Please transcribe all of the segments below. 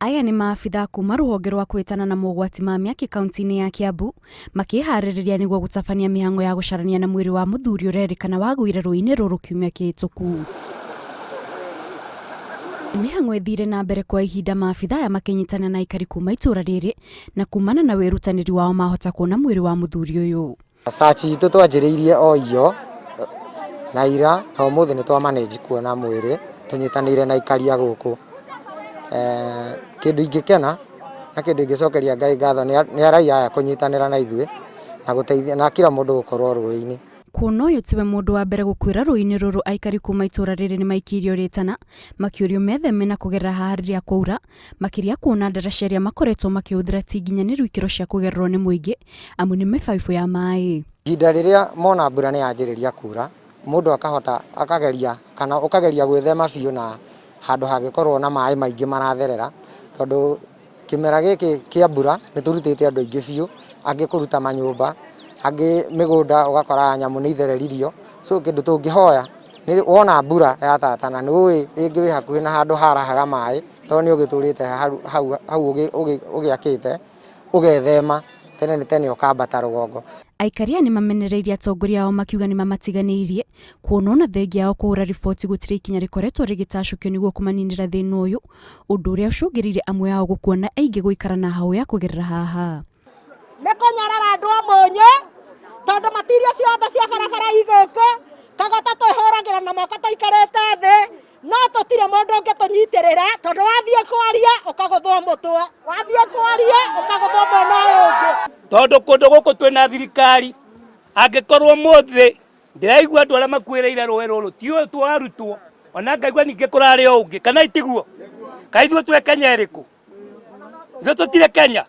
Aya nĩ maabithaa kuma rũhonge rwa kwĩtana na mogwati ma mĩaki kaunti-inĩ ya Kiambu makĩharĩrĩria nĩguo gũtabania mĩhang'o ya gũcarania na mwĩrĩ wa mũthuri ũrerĩkana wagũire rũĩ-inĩ rũrũ kiumia kĩhĩtũku. Mĩhang'o ĩthire na mbere kwa ihinda maabithaa aya makĩnyitana na aikari kuma itũra rĩrĩ na kumana na wĩrutanĩri wao mahota kuona mwĩrĩ wa mũthuri ũyũ. Search itũ twanjĩrĩirie o iyo na ira na ũmũthĩ nĩ twa manage kuona mwĩrĩ tũnyitanĩire na aikari a gũkũ. Kĩndũ ingĩkena na kĩndũ ingĩcokeria Ngai ngatho nĩ raia aya kũnyitanĩra na ithuĩ na gũteithia na kila mũndũ gũkorwo rũĩ-inĩ. Kuona ũyũ tiwe mũndũ wa mbere gũkuĩra rũĩ-inĩ rũrũ aikari kuma itũra rĩrĩ nĩmaikĩirio rĩtana makĩũrio metheme na kũgerera haha rĩrĩa kwaura makĩria kuona ndaraca ĩrĩa makoretwo makĩhũthĩra ti nginyanĩru ikĩro cia kũgererwo nĩ mũingĩ amu nĩ mĩbaibũ ya maĩ. Ihinda rĩrĩa mona mbura nĩ yanjĩrĩria kura, mũndũ akahota akageria kana ũkageria gwĩthema biũ na handũ hangĩkorwo na maĩ maingĩ maratherera, tondũ kĩmera gĩkĩ kĩa mbura nĩ tũrutĩte andũ aingĩ biũ, angĩ kũruta manyũmba, angĩ mĩgũnda ũgakora nyamũ nĩ ithereririo. So kĩndũ tũngĩhoya nĩ wona mbura yatata na nĩ ũĩ rĩngĩ wĩ hakuhĩ na handũ harahaga maĩ, tondũ nĩ ũgĩtũrĩte hau hau ũgĩakĩte, ũgethema tene nĩ tene ũkambata rũgongo. Aikari aya nĩmamenereirie atongoria ao makiuga nĩmamatiganĩirie kuona ona thengia yao kũhũra riboti gũtirĩ ikinya rĩkoretwo rĩgĩtacũkio nĩguo kũmaninĩra thĩna ũyũ, ũndũ ũrĩa ũcũngĩrĩirie amwe ao gũkua na aingĩ gũikara na hau ya kũgerera haha. Nĩ kũnyarara andũ a Mũnyũ tondũ matirio ciothe cia barabara igũkũ kagota twĩhũragĩra na moko tũikarĩte thĩ no tũtirĩ mũndũ ũngĩtũnyitĩrĩra tondũ wathiĩ kwaria ũkagũthwo mũtwe, wathiĩ kwaria ũkagũthwo mwena ũyũ ũngĩ. Tondũ kũndũ gũkũ twĩna thirikari, angĩkorwo mũthĩ ndĩraigua andũ arĩa makuĩrĩire rũĩ rũrũ ti ũyũ twarutwo, ona ngaigua ningĩ kũrarĩ o ũngĩ, kana itiguo? Kaĩ ithuĩ twĩ Kenya ĩrĩkũ? Ithuĩ tũtirĩ Kenya?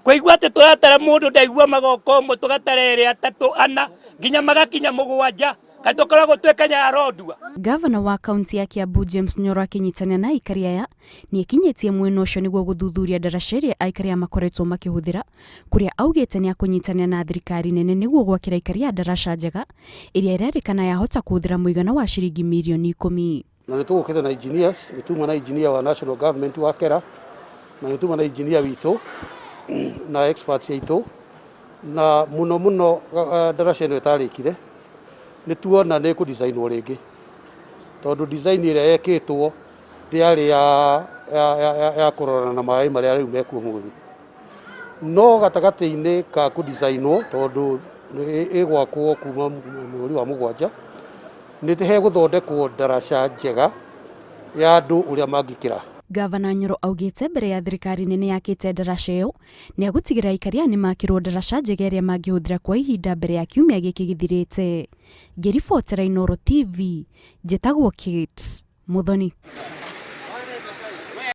Kũigua atĩ tũratara mũndũ ndaigua magoka ũmwe tũgatara erĩ atatũ ana nginya magakinya mũgwanja, kaĩ tũkoragwo twĩ Kenya ya rondua? Gavana wa kaunti ya Kiambu James Nyoro akĩnyitanĩra na aikari aya nĩekinyĩtie mwena ũcio nĩguo gũthuthuria ndaraca ĩrĩa aikari aya makoretwo makĩhũthĩra kũrĩa augĩte nĩakũnyitanĩra na thirikari nene nĩguo gwakĩra aikari aya ndaraca njega ĩrĩa ĩrerĩkana yahota kũhũthĩra mũigana wa ciringi mirioni ikũmi. Na nĩ tũgũkĩte na engineers, nĩ tuma na engineer wa national government wa KERA, na nĩ tuma na engineer witũ na experts aitũ, na mũno mũno ndaraca ĩno ĩtarĩkire nĩ tuona nĩ ĩkũ-designwo rĩngĩ, tondũ design ĩrĩa yekĩtwo ndĩarĩ ya, ya, ya, ya, ya kũrorana na maĩ marĩa rĩu mekuo mũthĩ. No gatagatĩ-inĩ ka kũ-designwo, tondũ ĩgwakwo kuma mweri wa mũgwanja, nĩ hegũthondekwo ndaraca njega ya andũ ũrĩa mangĩkĩra. Gavana Nyoro augĩte mbere ya thirikari nene yakĩte ndaraca ĩyo, nĩagũtigĩrĩra aikari aya nĩmakĩrwo ndaraca njega ĩrĩa mangĩhũthĩra kwa ihinda mbere ya kiumia gĩkĩ gĩthirĩte. Ngĩribotera Inooro TV, njĩtagwo Kate Muthoni.